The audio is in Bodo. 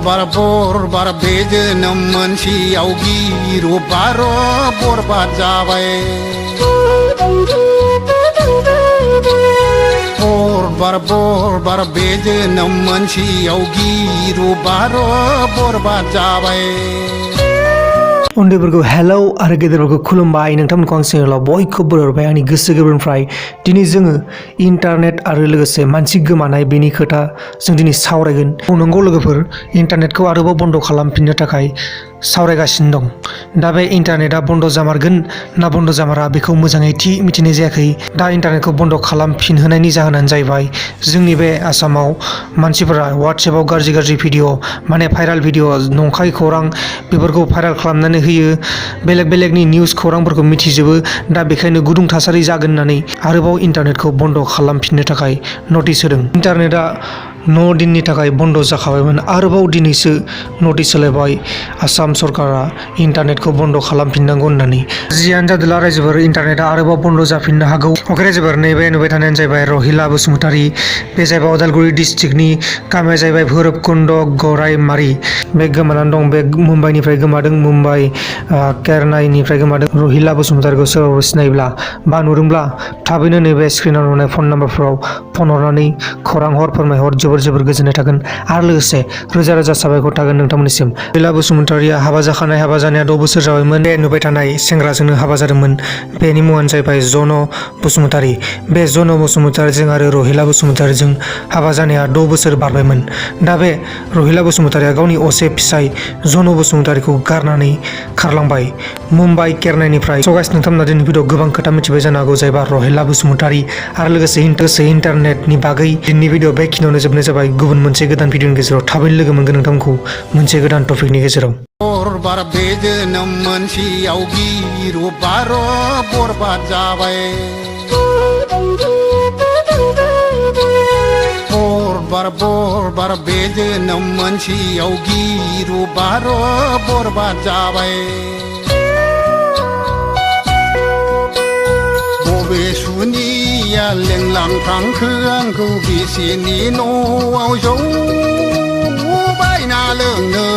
बर बे जोनोम मोनसेयाव गिरु बार' बरबाद जाबाय बर बे जोनोम मोनसेयाव गिरु बार' बरबाद जाबाय उन्दैफोरखौ हेलौ आरो गेदेरफोरखौ खुलुमबाय नोंथांमोनखौ आं चेनेलाव बयखौबो बरायबाय आंनि गोसो गोरबोनिफ्राय दिनै जोङो इन्टारनेट आरो लोगोसे मानसि गोमानाय बेनि खोथा जों दिनै सावरायगोन नंगौ लोगोफोर इन्टारनेटखौ आरोबाव बन्द खालामफिननो थाखाय सावरायगासिनो दं दा बे इन्टारनेटआ बन्द जामारगोन ना बन्द जामारा बेखौ मोजाङै थि मिथिनाय जायाखै दा इन्टारनेटखौ बन्द खालामफिनहोनायनि जाहोनानो जाहैबाय जोंनि बे आसामाव मानसिफोरा वाट्सएपआव गाज्रि भिडिअ माने भाइराल भिडिअ नंखाय खौरां बेफोरखौ भाइराल खालामनानै होयो बेलेगनि निउस खौरांफोरखौ मिथिजोबो दा बेखायनो गुदुं थासारि जागोन होननानै आरोबाव इन्टारनेटखौ बन्द खालामफिननो थाखाय नटिस होदों इन्टारनेटआ 9 दिननि थाखाय बन्द जाखाबायमोन आरोबाव दिनैसो नटिस होलायबाय आसाम सरकारा इन्टारनेटखौ बन्द खालामफिननांगौ होननानै जियानो जादोला रायजोफोर इन्टारनेटआ आरोबाव बन्द जाफिननो हागौ अके रायजोफोर नैबे नुबाय थानायानो जाहैबाय रहिला बसुमतारी बे जाहैबाय उदालगुरि डिस्ट्रिक्टनि गामिया जाहैबाय भैरबकुन्द गराइमारि बे गोमानानै दं बे मुम्बाइनिफ्राय गोमादों मुम्बाइ केरनाइनिफ्राय गोमादों रहिला बसुमतारीखौ सोरबा सिनायोब्ला बा नुदोंब्ला थाबैनो नैबे स्क्रिनाव नुनाय फन नाम्बारफोराव फन हरनानै खौरां हर फोरमायहर जोबोर गोजोननाय थागोन आरो लोगोसे रोजा साबायखर थागोन नोंथांमोननिसिम रहिला बसुमतारीया हाबा जाखानाय हाबा जानाया 6 बोसोर जाबायमोन बे नुबाय थानाय सेंग्राजोंनो हाबा जादोंमोन बेनि मुङानो जाहैबाय जन बसुमतारी बे जन बसुमतारीजों आरो रहिला बसुमतारीजों हाबा जानाया 6 बोसोर बारबायमोन दा बे रहिला बसुमतारीया गावनि असे फिसाय जन बसुमतारीखौ गारनानै खारलांबाय मुम्बाइ केरनाइनिफ्राय सगाइस नोंथांमोना दिनै भिडिअ गोबां खोथा मिथिबाय जानो हागौ जायबा रहिला बसुमतारी आरो लोगोसे इन्टारनेटनि बागै दिनैनि भिडिअ बेखिनियावनो जोबनाय जाबाय गुबुन मोनसे गोदान भिडिअनि गेजेराव थाबैनो लोगो मोनगोन नोंथांमोनखौ मोनसे गोदान टपिकनि गेजेराव बार बे जोनोम मोनसेयाव गिरु बार' बरबाद जाबाय बार बे जोनोम मोनसेयाव गिरु बार' बरबाद जाबाय बबे सुनिया लेंलांफ्रांखो आंखौ बिसिनि न'आव जौ बायना लोंनो